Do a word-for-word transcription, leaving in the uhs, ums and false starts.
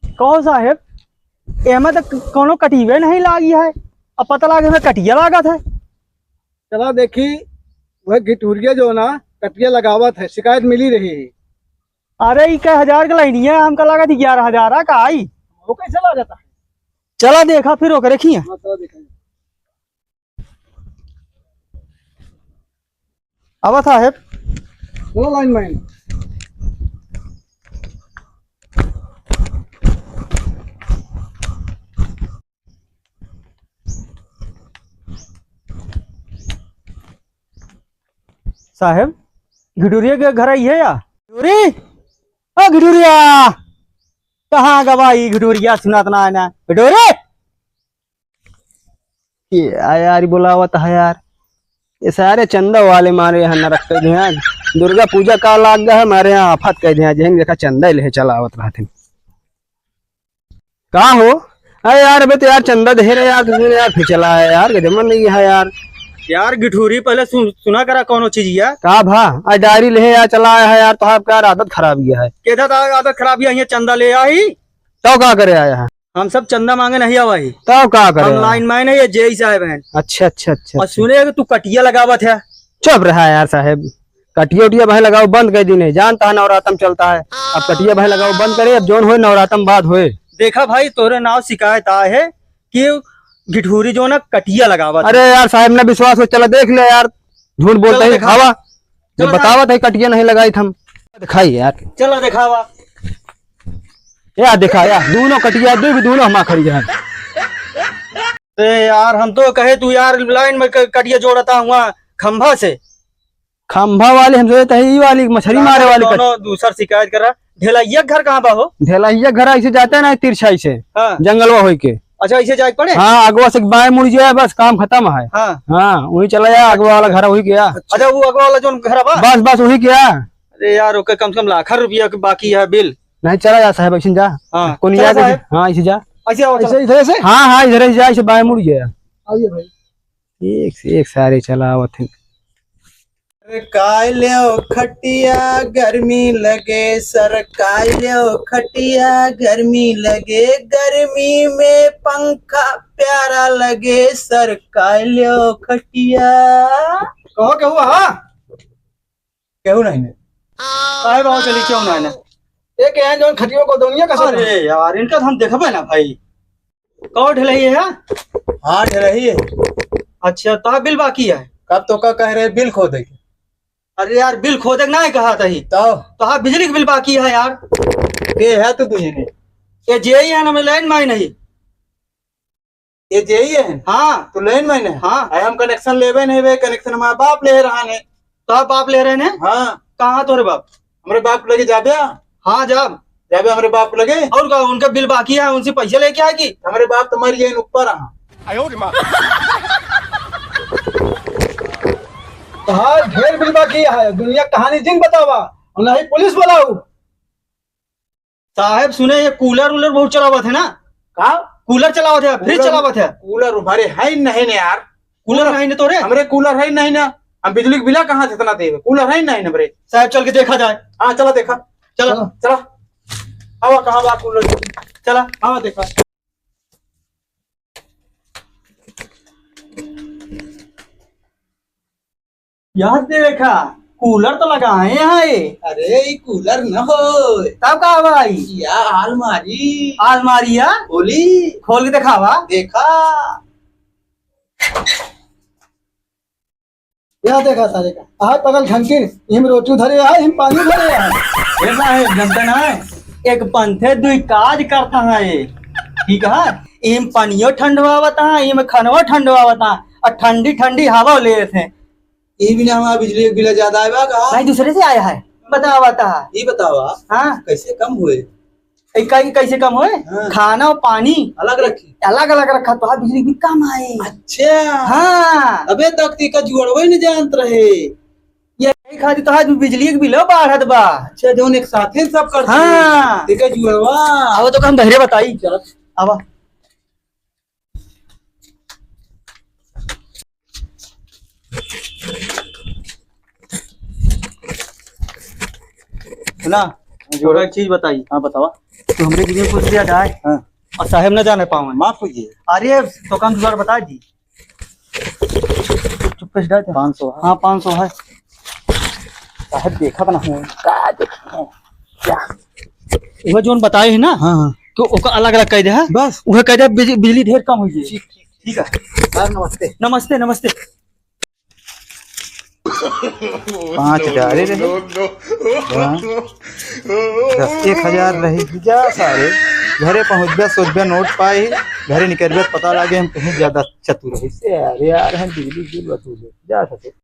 कहो साहेब, एमे तो कोनो कटियवे नहीं लागी है, अब पता लागे एमे कटिया लागत है। चला देखी, वह घिठुरिया जो ना कटिया लगावत है, शिकायत मिली रही है। अरे, ई कै हजार के लइनी है, हमका लागत ग्यारह हजार आ का आई। वो कैसे लागत है? चला देखा फिर ओकरे खिया। हाँ, चला देखा। आवा साहेब। चलो लाइन में। साहेब, घिठुरिया के घर आई है या? घिठुरी, ओ घिठुरिया, कहाँ गवा ई घिठुरिया, सुनात ना है ना घिठुरी। ये आ यार, बुलावत है यार। ये सारे चंदा वाले मारे यहाँ नरक कर दिया। दुर्गा पूजा का लाग गया है, मारे यहाँ आफत कर दिया। जहन देखा चंदा ले चलावत रहते। का हो? अरे यार, अबे तो यार चंदा दे रहे यार, तुमने यार फिर चला है यार, गजब मन नहीं है यार। यार घिठुरी पहले सुन, सुना करा कौनो चीज यार। का भा? आज डायरी ले यार चला आया है यार, तो आपका यार आदत खराब ही है। के था आदत खराब ही है, ये चंदा ले आई। तो का करे आया है? हम सब चंदा मांगे नहीं आवा ही। तब का करे? हम लाइन मैन है, ये जेई साहब हैं। अच्छा, अच्छा, अच्छा, और अच्छा। सुने कि तू कटिया लगावत है। चुप रहा यार साहब, कटिया उटिया भाई लगाओ बंद कर दीने, जानता है नवरातम चलता है, अब कटिया भाई लगाओ बंद करे, अब जोन होए नवरातम बाद होए। देखा भाई, तोरे नाव शिकायत आए है कि घिठुरी जो ना कटिया लगावत है। अरे यार साहब, ना विश्वास हो, चला देख ले यार, झूठ बोलता चलो है। दिखा। आवा, जब चलो बतावत है कटिया नहीं लगाई थम, दिखाई यार। चलो दिखावा। या देखा या, दोनों कटिया, दो भी दोनों हमा खड़ी है। ए यार, हम तो कहे तू यार लाइन में क-, कटिया जोड़ता हुआ खंभा से। खंभा वाली हम सोचे तही वाली मछली मारे वाली कट- कौनो दूसर शिकायत करा। ढेलैया के घर कहाँ बा हो? ढेलैया के घर ऐसे जाते हैं ना तिरछा से, हाँ। जंगलवा होई के। अच्छा, ऐसे जाए के पड़े? हाँ, अगवा से बाएं मुड़ जाए, बस काम खत्म है। हाँ। हाँ, वही चला जाए, अगवा वाला घर वही गया। अच्छा, वो अगवा वाला जोन घर बा? बस, बस वही गया। अरे यार, ओके कम से कम लाखा रुपया के बाकी है बिल। नहीं, चला जा साहब, ऐसे जा। हाँ, कोनी चला जा, साहब। हाँ, ऐसे जा। ऐसे आओ, ऐसे, चला। इधर से? हाँ, हाँ, इधर से जा, ऐसे बाएं मुड़ गया। आइए भाई। एक से एक सारे चलावत हैं। सरकाइ ल्यो खटिया गर्मी लगे, सरकाइ ल्यो खटिया गर्मी लगे, गर्मी में पंखा प्यारा लगे, सरकाइ ल्यो खटिया। कहो, केहू हा? केहू नहीं ने। काहे बाबू चली, क्यों ना आना? एक यहाँ जौन खटियो को दुनिया का सब अरे यार, इनका तो हम देखबे ना भाई। कौन ढेलही है? हाँ, ढेलही है। अच्छा, तो हाँ, बिल बाकी है? कब तो का कह रहे बिल खोदे के? अरे यार, बिल खोदे के ना है कहा तही। तो? तो हाँ, बिजली के बिल बाकी है यार। के है तू दुनिया में? ये जेई है ना, मैं लाइन में ही नहीं। ये जेई है? हाँ। तू लाइन में है? हाँ। अरे हम कनेक्शन लेबे नहीं बे, कनेक्शन हमारा बाप ले रहा है। तो आप बाप ले रहे हैं? हाँ। कहाँ तोरे बाप? हमरे बाप लगे जाबे? हाँ, जाब। जाबे हमरे बाप लगे? और का, उनका बिल बाकी है, उनसे पैसे लेके आए कि? हमरे बाप तो मर गए, ऊपर रहा। आयो रे माँ। तो हाँ, ढेर बिल बाकी है, दुनिया कहानी जिन बतावा, और नहीं पुलिस बुलाऊ। साहेब सुने, ये कूलर वूलर बहुत चलावत है ना? का? कूलर चलावत है, फ्रिज कूलर, चलावत है। कूलर हमारे है ही नहीं ना यार। कूलर नहीं ना तोरे? हमरे कूलर है ही नहीं ना। हम बिजली के बिला कहाँ से इतना देवे? कूलर है ही नहीं ना हमरे। साहेब चल के देखा जाए। हाँ, चला देखा। चला। चला। चला। आवा, कहाँ बा कूलर? चला। आवा देखा। यार देखा, कूलर तो लगाए हैं। अरे, ई कूलर न होय। तब का भाई? या आलमारी। आलमारी या? खोली। खोल के देखावा। देखा। या देखा सारे का। आय पगल घंटी, इम रोटी धरे है, इम पानी धरे है। ए साहेब, जनते ना, एक पंथे दुई काज करता है। ठीक है? इम पानियो ठंडवावता है, इम खनवा ठंडवावता है, और ठंडी ठंडी हवा लेत है। ई बिना हमारा बिजली के बिल ज्यादा आए बा का? भाई, दूसरे से आया है, बतावा था। ई बतावा, हाँ। कैसे कम हुए? ए, कै-, कैसे कम होए? हाँ। खाना और पानी अलग रखी। अलग अलग रखा तो हाँ, बिजली भी कम आए। अच्छा। हाँ। अबे तक तो इका जुड़वे नहीं जानत रहे। ये खातिर तो आज बिजली के बिल बढ़त बा। अच्छा, जौन एक साथे सब करते हाँ। हैं। इका जुड़वा। अब तो हम बहरे बताई। चल। आवा। सुना, जोड़ा एक चीज बताई। हाँ, बतावा। तू हमरे जिम्मे पूछ लिया जाए। हाँ। और साहेब ना जाने पावे। माफ कीजिए। अरे, दुकान जुगाड़ बता दी। चुप्पे से डाल दे। पाँच सौ है। हाँ, पाँच सौ है। साहेब देखा बना हूँ। का देखा हूँ? क्या? वो जोन बताए है ना? हाँ, हाँ। तो ओका अलग अलग कह दे, हाँ? बस। वह कह दे, बिज-, बिजली ढेर कम हुई है। ठीक, ठीक, ठीक है। सर, नमस्ते। नमस्ते, नमस्ते। पाँच हजार रहे। हाँ। दस, एक हजार रही। जा सारे, घरे पहुँचबे, सोचबे, नोट पाई, घरे निकलबे, पता लागे हम कहीं ज्यादा चतुर है। से अरे यार, हम बिजली बिल वसूले। जा सके।